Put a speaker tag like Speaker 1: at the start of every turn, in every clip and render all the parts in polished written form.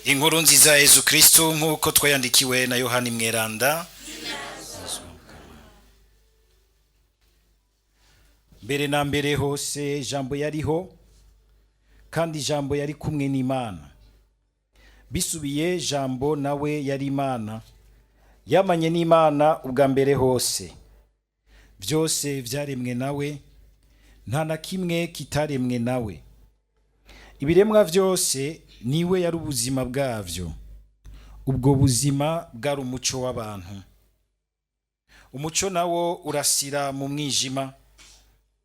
Speaker 1: Inkuru nziza ya Yezu Kristu nk'uko twayandikiwe na Yohani Mweranda. Mbere na mbere hose Jambo yariho, kandi Jambo yari kumwe n'Imana. Bisubiye Jambo nawe yari Imana, yamanye n'Imana ubwa mbere hose. Byose vyaremwe nawe, nta na kimwe kitaremwe nawe. Ibiremwa vyose niwe yari ubuzima bwavyo. Ubwo buzima bwari umuco w'abantu. Umuco nawo urasira mu mwijima,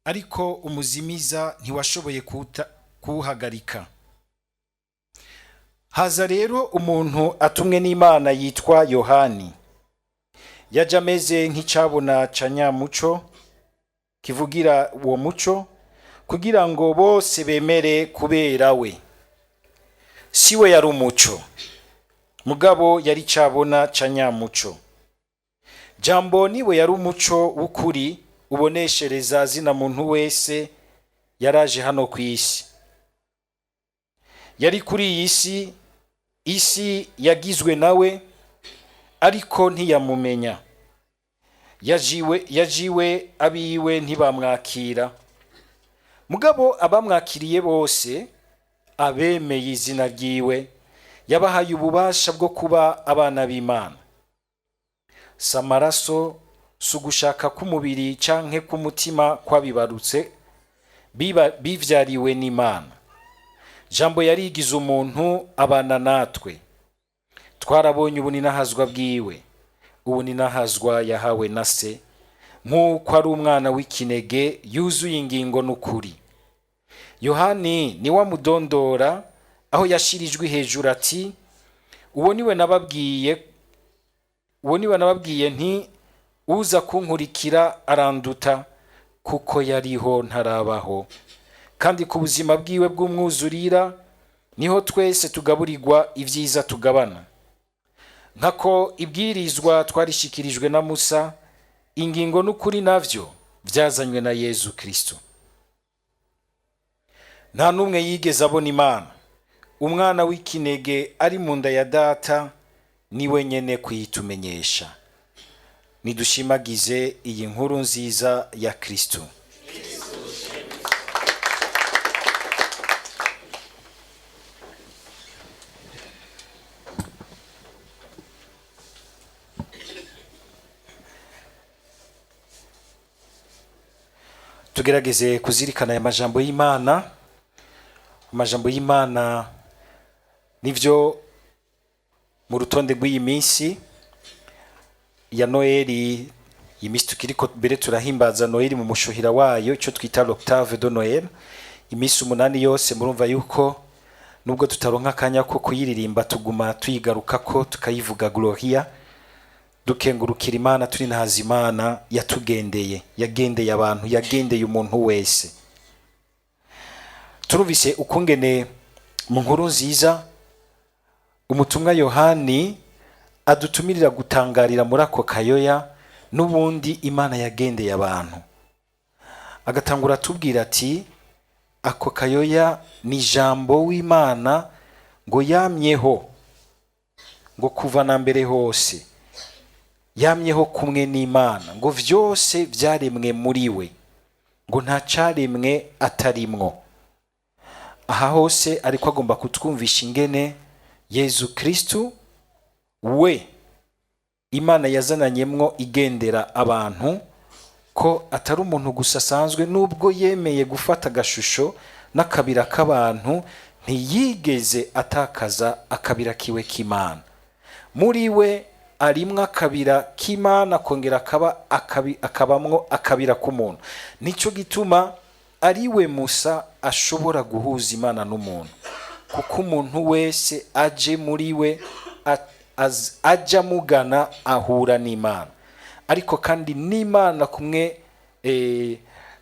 Speaker 1: ariko umuzimiza ntiwashoboye kuwuhagarika. Haza rero umuntu atumwe n'Imana yitwa Yohani. Yaje ameze nk'icabona ca nyamuco, kivugira uwo muco, kugira ngo bose bemere kubera we. Si we yari umuco, mugabo yari cabona ca nyamuco. Jambo niwe yari umuco w'ukuri uboneshereza zina muntu wese yaraje hano ku isi. Yari kuri iyi si, isi yagizwe nawe, ariko ntiyamumenya. Yajiwe abiwe ntibamwakira. Mugabo abamwakiriye bose, abemeye izina ryiwe, yabahaye ububasha bwo kuba abana b'Imana. Si amaraso, si ugushaka k'umubiri canke k'umutima kwabibarutse, bivyariwe n'Imana. Jambo yarigize umuntu abana natwe. Twarabonye ubuninahazwa bwiwe, ubuninahazwa yahawe na se, nk'uko ari umwana w'ikinege yuzuye ingingo n'ukuri. Yohani niwe amudondora aho yashirijwe hejuru ati: uwo niwe nababwiye, uwo niwe nababwiye nti uza kunkurikira aranduta, kuko yariho ntarabaho. Kandi ku buzima bwiwe bw'umwuzurira niho twese tugaburirwa ibyiza tugabana. Nkako ibwirizwa twarishikirijwe na Musa, ingingo n'ukuri navyo vyazanywe na Yezu Kristo. Nta n'umwe yigeze abona Imana. Umwana w'ikinege ari mu nda ya data niwe nyene kuyitumenyesha. Nidushimagize iyi nkuru nziza ya Kristo. Tugerageze kuzirikana aya majambo y'Imana. Amajambo y'Imana nivyo mu rutonde rw'iyi minsi ya Noeli, iyi minsi tukiriko mbere turahimbaza Noeli mu mushuhira wayo, ico twita l'octave de Noël, iminsi 8 yose. Murumva yuko nubwo tutaronka akanya ko kuyiririmba, tuguma tuyigarukako tukayivuga Gloria, dukengurukira Imana, turi ntazi Imana yatugendeye, yagendeye abantu, yagendeye umuntu wese. Turumvise ukungene mu nkuru nziza umutumwa Yohani adutumirira gutangarira muri ako kayoya n'ubundi Imana yagendeye abantu. Agatangura atubwira ati ako kayoya ni Jambo w'Imana ngo yamyeho, ngo kuva na mbere hose yamyeho kumwe n'Imana, ngo vyose vyaremwe muri we, ngo nta caremwe atarimwo. Aha hose ariko agomba kutwumvisha ingene Yezu Kristu we Imana yazananyemwo igendera abantu, ko atari umuntu gusa asanzwe, nubwo yemeye gufata agashusho n'akabira k'abantu, ntiyigeze atakaza akabira kiwe k'Imana. Muri we arimwo akabira k'Imana, kongera akabamwo akabira k'umuntu. Nico gituma ari we Musa ashobora guhuza Imana n'umuntu, kuko umuntu wese aje muri we aja mugana ahura n'Imana. Ariko kandi n'Imana kumwe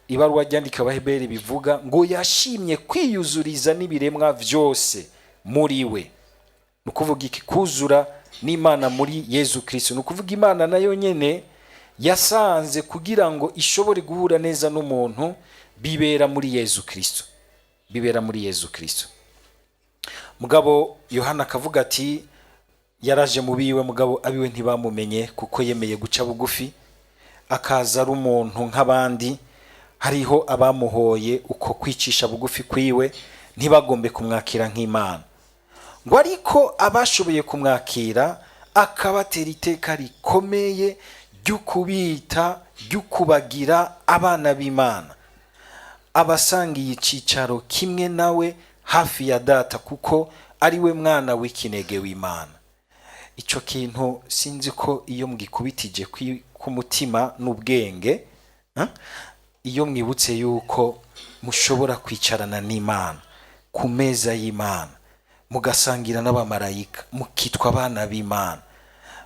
Speaker 1: ibaruwa ryandika Abaheberi bivuga ngo yashimye kwiyuzuriza n'ibiremwa vyose muri we. Ni ukuvuga iki? Kuzura n'Imana muri Yezu Kristo. Ni ukuvuga Imana nayo nyene yasanze kugira ngo ishobore guhura neza n'umuntu bibera muri Yezu Kristo. Bibera muri Yezu Kristo. Mugabo Yohana akavuga ati yaraje mu biwe, mugabo abiwe ntibamumenye, kuko yemeye guca bugufi akaza ari umuntu nk'abandi. Hariho abamuhoye uko kwicisha bugufi kwiwe, ntibagombe kumwakira nk'Imana. Ngo ariko abashoboye kumwakira akabatera iteka rikomeye ryo kubita, ryo kubagira abana b'Imana, abasangiye icicaro kimwe nawe hafi ya Data, kuko ari we mwana w'ikinege w'Imana. Icyo kintu sinzi ko iyo mwikubitije ku mutima n'ubwenge, iyo mwibutse yuko mushobora kwicarana n'Imana ku meza y'Imana, mugasangira n'abamarayika, mukitwa abana b'Imana,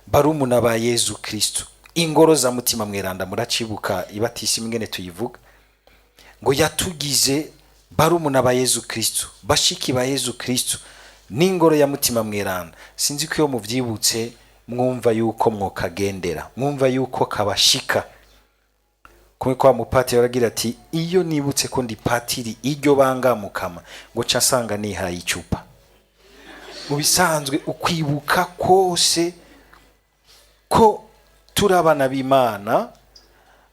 Speaker 1: barumuna ba Yezu Kristo, ingoro za Mutima Mweranda. Muracibuka ibatisi mwene tuyivuga ngo yatugize barumuna ba Yezu Kristo, bashiki ba Yezu Kristo, n'ingoro ya Mutima Mweranda. Sinzi ko iyo muvyibutse mwumva yuko mwokagendera, mwumva yuko kabashika. Kumwe kwa mupatiri aragira ati iyo nibutse ko ndi patiri, iryo bangamukama ngo ca nsanga nihaye icupa. Mu bisanzwe ukwibuka kose ko turi abana b'Imana,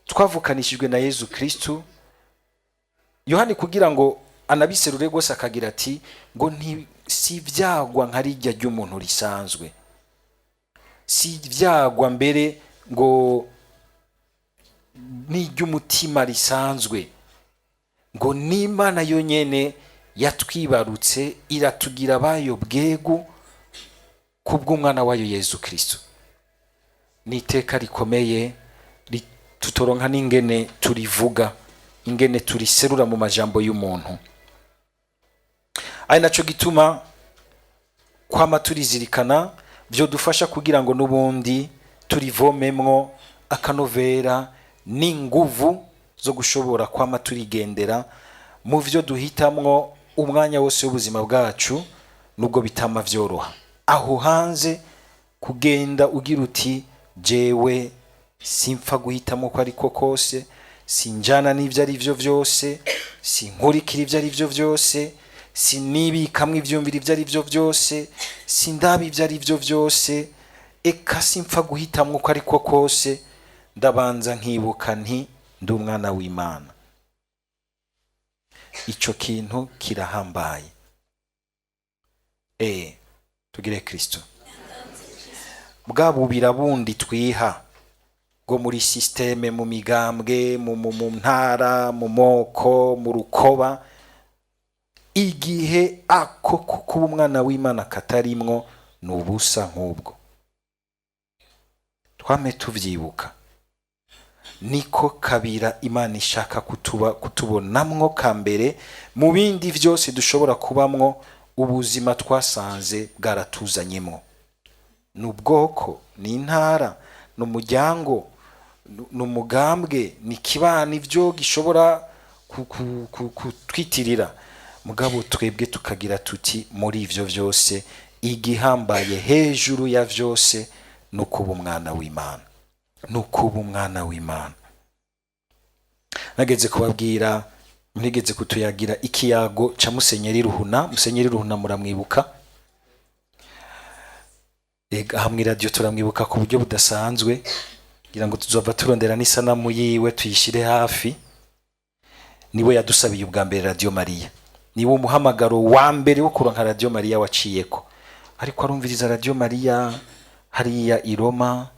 Speaker 1: twavukanishijwe na Yezu Kristo. Yohani kugira ngo anabiserure rwose akagira ati ngo nti si ibyagwa nka rijya ry'umuntu risanzwe, si ibyagwa mbere ngo n'iry'umutima risanzwe, ngo n'Imana yonyene yatwibarutse iratugira abayo bwegu kubw'umwana wayo Yezu Kristo. Ni iteka rikomeye tutoronka n'ingene turivuga, ingene turiserura mu majambo y'umuntu. Ari naco gituma kwama turizirikana vyodufasha kugira ngo n'ubundi turivomemwo akanovera n'inguvu zo gushobora kwama turigendera mu vyo duhitamwo umwanya wose w'ubuzima bwacu, nubwo bitama vyoroha aho hanze kugenda ugira uti jewe simpfa guhitamo ko ariko kose, sinjana n'ivyo ari vyo vyose, sinkurikira ivyo ari vyo vyose, sinibikamwo ivyumviro ivyo ari vyo vyose, sindaba ivyo ari vyo vyose, eka simpfa guhitamwo uko ariko kose, ndabanza nkibuka nti ndi umwana w'Imana. Ico kintu kirahambaye. Tugire Kristo. Bwa bubira bundi twiha bwo muri système, mu migambwe, mu ntara, mu moko, mu rukoba, igihe ako kuba umwana w'Imana katarimwo ni ubusa nk'ubwo. Twame tuvyibuka, niko kabira Imana ishaka kutubonamwo ka mbere mu bindi vyose dushobora kubamwo. Ubuzima twasanze bwaratuzanyemwo ni ubwoko, ni intara, ni umuryango, ni umugambwe, ni ikibano, ivyo gishobora kutwitirira. Mugabo twebwe tukagira tuti muri ivyo vyose igihambaye hejuru ya vyose ni ukuba umwana w'Imana, ni ukuba umwana w'Imana. Nageze kubabwira, nigeze kutuyagira ikiyago ca Musenyeri Ruhuna. Musenyeri Ruhuna muramwibuka? Ega hamwe radio turamwibuka ku buryo budasanzwe, kugira ngo tuzova turondera n'isanamu yiwe tuyishire hafi. Niwe yadusabiye ubwa mbere Radio Maria, niwe umuhamagaro wa mbere wo kuronka Radio Maria waciyeko. Ariko arumviriza Radio Maria hariya i Roma,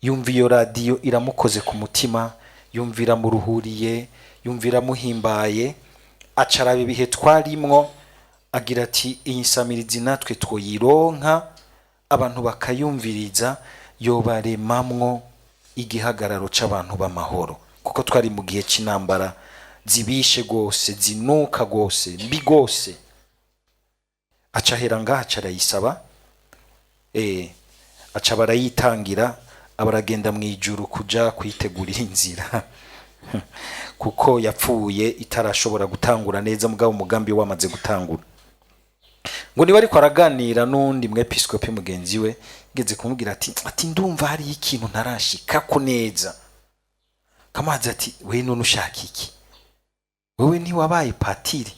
Speaker 1: yumva iyo radiyo iramukoze ku mutima, yumva iramuruhuriye, yumva iramuhimbaye, acaraba ibihe twarimwo, agira ati iyi nsamirizi natwe twoyironka, abantu bakayumviriza, yobaremamwo igihagararo c'abantu b'amahoro, kuko twari mu gihe c'intambara zibishe gose, zinuka gose, mbi gose. Aca ahera ngaha, aca arayisaba, aca barayitangira, abaragenda mu ijuru kuja kuyitegurira inzira, kuko yapfuye itarashobora gutangura neza, mugabo umugambi wamaze gutangura. Ngo niba ariko araganira n'undi mwepiskopi mugenzi we, ngeze kumubwira ati ndumva hariyo ikintu ntarashikako neza. Kamazi ati we none ushaka iki? Wewe ntiwabaye patiri?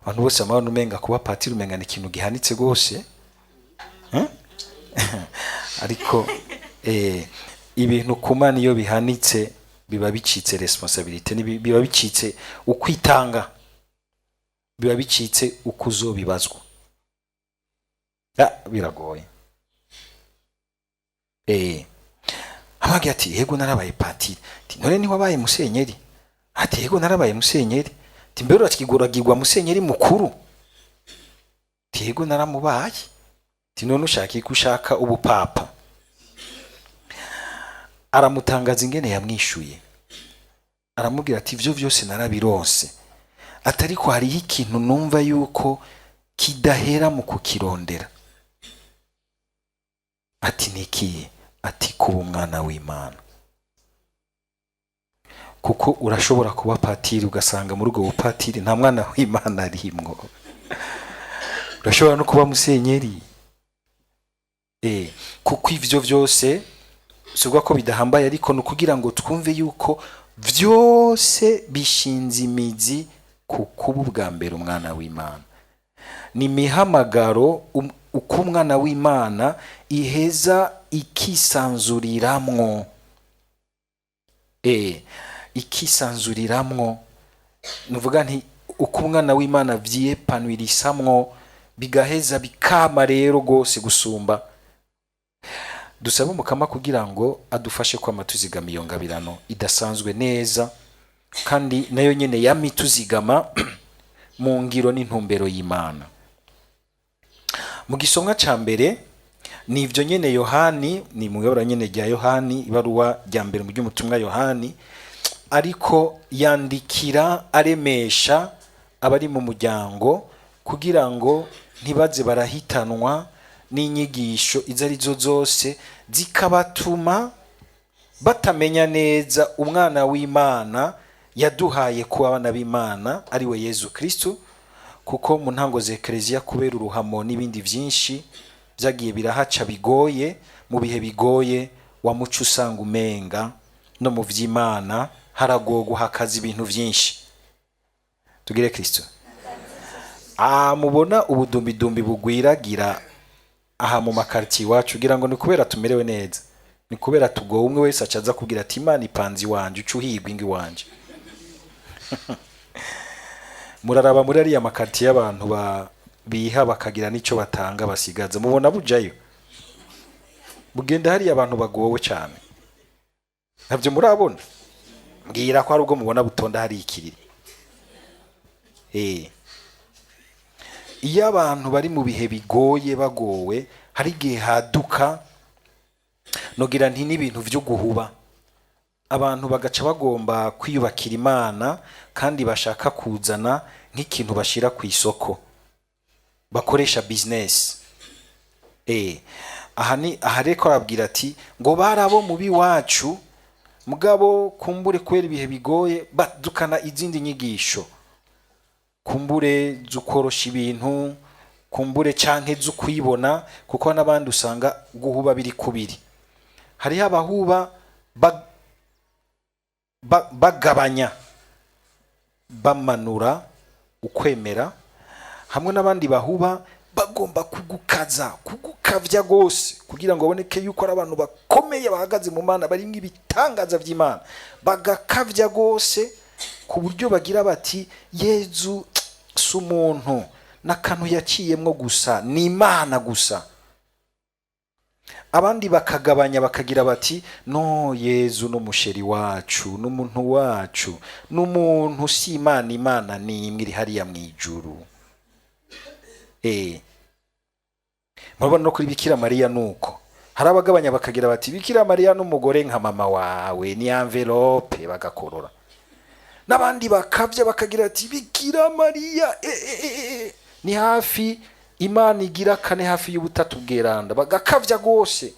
Speaker 1: Abantu bose amabona umenga kuba patiri umenga ni ikintu gihanitse rwose. Eh? Ariko ibintu ku Mana iyo bihanitse biba bicitse responsabilité, biba bicitse ukwitanga, biba bicitse uko uzobibazwa. Ah, biragoye. Amabwira ati: "Yego, narabaye patiri." Ati: "None ntiwabaye musenyeri?" Ati: "Yego, narabaye musenyeri." Ati: "Mbere urakiguragirwa musenyeri mukuru?" Ati: "Yego, naramubaye." Ati: "None ushaka iki, ushaka ubupapa?" Aramutangaza ingene yamwishuye. Aramubwira ati: "Ivyo vyose narabironse," ati, "ariko hariho ikintu numva yuko kidahera mu kukirondera." Ati: "Nikiye?" Ati: "Kuba umwana w'Imana." Kuko urashobora kuba patiri ugasanga muri ubwo bupatiri nta mwana w'Imana arimwo. Urashobora no kuba musenyeri. Kuko ivyo vyose si ukuvuga ko bidahambaye, ariko ni ukugira ngo twumve yuko vyose bishinze imizi ku kuba ubwa mbere umwana w'Imana. Ni imihamagaro uko umwana w'Imana iheza ikisanzuriramwo, ikisanzuriramwo, nuvuga nti uko umwana w'Imana vyiyepanwirisamwo, bigaheza bikama rero rwose gusumba. Dusaba Umukama kugira ngo adufashe kwama tuzigama iyo ngabirano idasanzwe neza, kandi nayo nyene yama ituzigama mu ngiro n'intumbero y'Imana. Mu gisomwa ca mbere ni ivyo nyene. Yohani ni mu ibara nyene rya Yohani, ibaruwa rya mbere mu ry'umutumwa Yohani, ariko yandikira aremesha abari mu muryango kugira ngo ntibaze barahitanwa n'inyigisho izo ari zo zose zikabatuma batamenya neza umwana w'Imana yaduhaye kuba abana b'Imana, ari we Yezu Kristu. Kuko mu ntango za Ekereziya, kubera uruhamo n'ibindi byinshi byagiye birahaca bigoye, mu bihe bigoye wamuca usanga umenga no mu by'Imana haragogwa, hakaza ibintu byinshi. Tugire Kristo. Ah, mubona ubudumbidumbi bugwiragira aha mu makaritiye iwacu, ugira ngo ni kubera tumerewe neza? Ni kubera tugowe. Umwe wese acaza kubwira ati: "Imana ipanze iwanje, uca uhigwa ingo iwanje." Muraraba muri ariya makaritiye y'abantu biha bakagira n'icyo batanga basigaza, mubona bujayo bugenda hariya abantu bagowe cyane? Ntabyo murabona? Mbwira ko hari ubwo mubona butonda hari ikiriri. Iyo abantu bari mu bihe bigoye, bagowe, hari igihe haduka, nogira nti, n'ibintu byo guhuba, abantu bagaca bagomba kwiyubakira Imana, kandi bashaka kuzana nk'ikintu bashira ku isoko bakoresha business. Aha ni aha reko arabwira ati ngo barabo mubi wacu, mugabo kumbure kubera ibihe bigoye badukana izindi nyigisho, kumbure zukorosha ibintu, kumbure canke z'ukwibona, kuko n'abandi usanga guhuba biri kubiri. Hariho abahuba bagabanya, bamanura ukwemera, hamwe n'abandi bahuba bagomba kugukaza, kugukavya rwose, kugira ngo baboneke yuko ari abantu bakomeye bahagaze mu Mana, barimwo ibitangaza vy'Imana, bagakavya rwose ku buryo bagira bati: "Yezu si umuntu, n'akantu yaciyemwo gusa, ni Imana gusa." Abandi bakagabanya, bakagira bati: "No, Yezu n'umusheri wacu, n'umuntu wacu, n'umuntu, si Imana. Imana ni imwe iri hariya mu ijuru." Murabona no kuri Bikira Mariya nuko hari abagabanya, bakagira bati: "Bikira Mariya n'umugore nka mama wawe, ni enveloppe," bagakorora. N'abandi bakavya bakagira ati: "Bikira Mariya ni hafi Imana igira kane, hafi y'ubutatu bweranda," bagakavya rwose.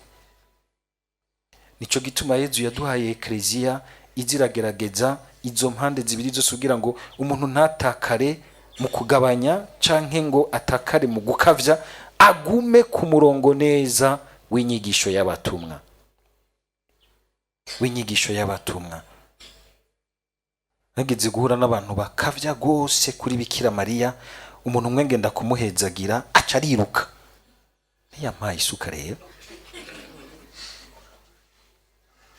Speaker 1: Nico gituma Yezu yaduhaye Ekleziya iziragerageza izo mpande zibiri zose, kugira ngo umuntu ntatakare mu kugabanya canke ngo atakare mu gukavya, agume ku murongo neza w'inyigisho y'abatumwa, w'inyigisho y'abatumwa. Nageze guhura n'abantu bakavya rwose kuri Bikira Mariya. Umuntu umwe ngenda kumuhezagira aca ariruka, ntiyampaye isuka. Rero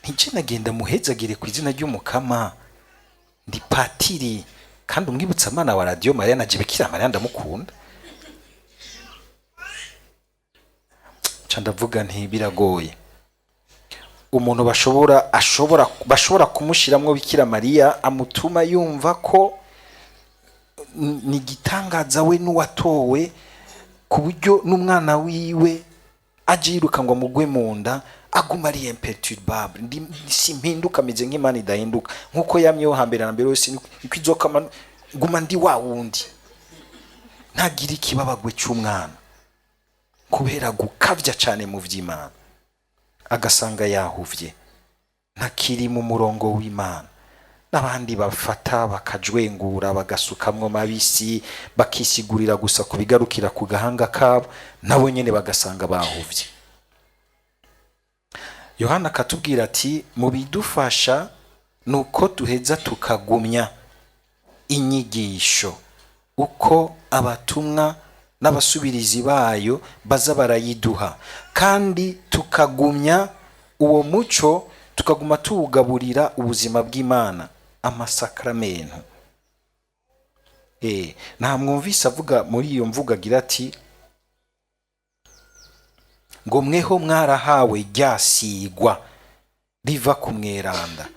Speaker 1: ntice nagenda muhezagire ku izina ry'Umukama, ndi patiri kandi umwibutsa amana wa Radiyo Mariya na Bikira Mariya, ndamukunda. Nca ndavuga nti biragoye, umuntu bashobora ashobora bashobora kumushiramwo Bikira Mariya amutuma yumva ko ni igitangaza, we n'uwatowe ku buryo n'umwana wiwe aje yiruka ngo amugwe mu nda, aguma ari imperturbable. Ndi simpinduka, ameze nk'Imana idahinduka, nk'uko yamyeho hambere na mbere yose, niko izokama, nguma ndi wa wundi. Ntagira ikibabagwe cy'umwana kubera gukabya cyane mu by'Imana, agasanga yahuvye, ntakiri mu murongo w'Imana. N'abandi bafata bakajwengura, bagasukamwo mabisi, bakisigurira gusa ku bigarukira ku gahanga kabo, nabo nyene bagasanga bahuvye. Yohana akatubwira ati mu bidufasha ni uko duheza tukagumya inyigisho uko abatumwa n'abasubirizi bayo baza barayiduha, kandi tukagumya uwo muco, tukaguma tuwugaburira ubuzima bw'Imana, amasakramentu. Nta mwumvise avuga muri iyo mvugo agira ati ngo mweho mwarahawe rya sigwa riva ku mweranda.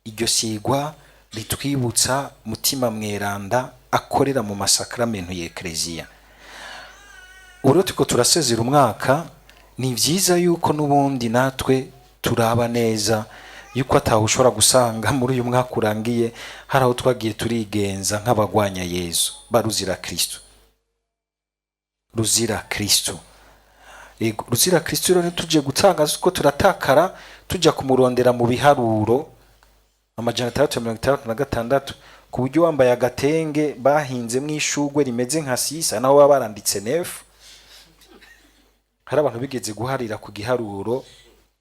Speaker 1: Iryo sigwa ritwibutsa Mutima Mweranda akorera mu masakramentu ya Ekleziya. Ubu rero turiko turasezera umwaka, ni byiza yuko n'ubundi natwe turaba neza yuko atawe ushobora gusanga muri uyu mwaka urangiye hari aho twagiye turigenza nk'abagwanya Yezu, baruzira Kristo, ruzira Kristo. Yego, ruzira Kristo. Rero ntituje gutangaza ko turatakara tujya kumurondera mu biharuro 666, ku buryo wambaye agatenge bahinzemo ishugwe rimeze nka sisa, naho baba baranditse neuf. Hari abantu bigeze guharira ku giharuro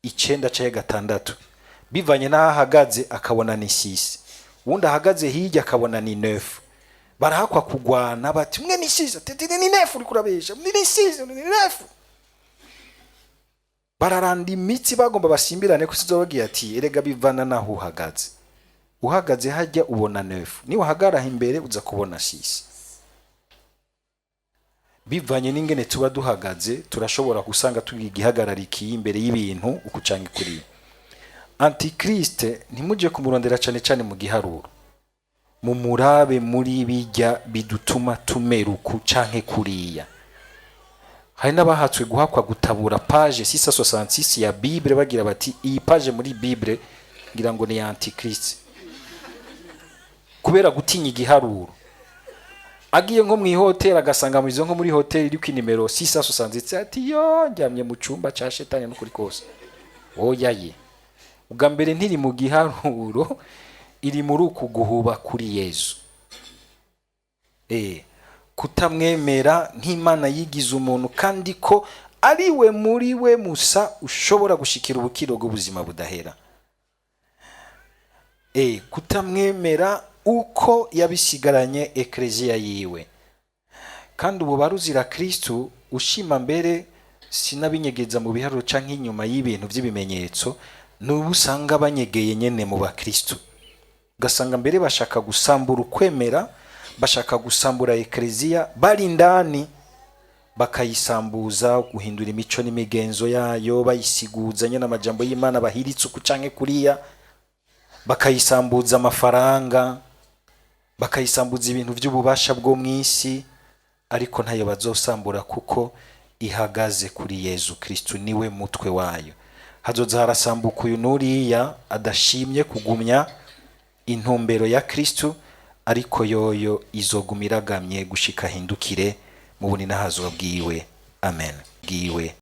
Speaker 1: 9 canke 6, bivanye n'aho ahagaze akabona ni six, uwundi ahagaze hirya akabona ni neuf. Barahakwa kugwana, bati mwe ni six, ati ni neuf, uriko urabesha, ni six, ni neuf. Bararanda imitsi, bagomba basimbirane ko sizobabwiye ati erega bivana naho uhagaze. Uhagaze hajya ubona neuf, niba uhagarara imbere uza kubona six. Bivanye n'ingene tuba duhagaze, turashobora gusanga tugira igihagararikiye imbere y'ibintu uku canke kuriya. Antikriste ntimujye kumurondera cane cane mu giharuro, mumurabe muri bijya bidutuma tumera uku canke kuriya. Hari n'abahatswe guhakwa gutabura page 666 ya Bible, bagira bati iyi page muri Bible ngira ngo ni ya antikriste, kubera gutinya igiharuro. Agiye nko mu ihoteli agasanga mu izo nko muri hoteli iri ku nimero 667, ati yo njyamye mu cyumba cya shetani. N'ukuri kose oya ye, ubwa mbere ntiri mu giharuro, iri muri uku guhuba kuri Yezu, kutamwemera nk'Imana yigize umuntu, kandi ko ari we muri we musa ushobora gushikira ubukiro bw'ubuzima budahera, kutamwemera uko yabisigaranye ekleziya yiwe. Kandi ubu baruzira Kristu ushima mbere sinabinyegeza mu biharuro canke inyuma y'ibintu by'ibimenyetso, nubu usanga banyegeye nyene mu bakristu, ugasanga mbere bashaka gusambura ukwemera, bashaka gusambura ekleziya bari indani, bakayisambuza guhindura imico n'imigenzo yayo, bayisiguza nyene amajambo y'Imana bahiritse uku canke kuriya, bakayisambuza amafaranga, bakayisambuza ibintu by'ububasha bwo mu isi. Ariko ntayo bazosambura, kuko ihagaze kuri Yezu Kristu, niwe mutwe wayo. Hazoza harasambuka uyu n'uriya adashimye kugumya intumbero ya Kristu, ariko yoyo izoguma iragamye gushika ahindukire mu buninahazwa bwiwe. Amen. Bwiwe.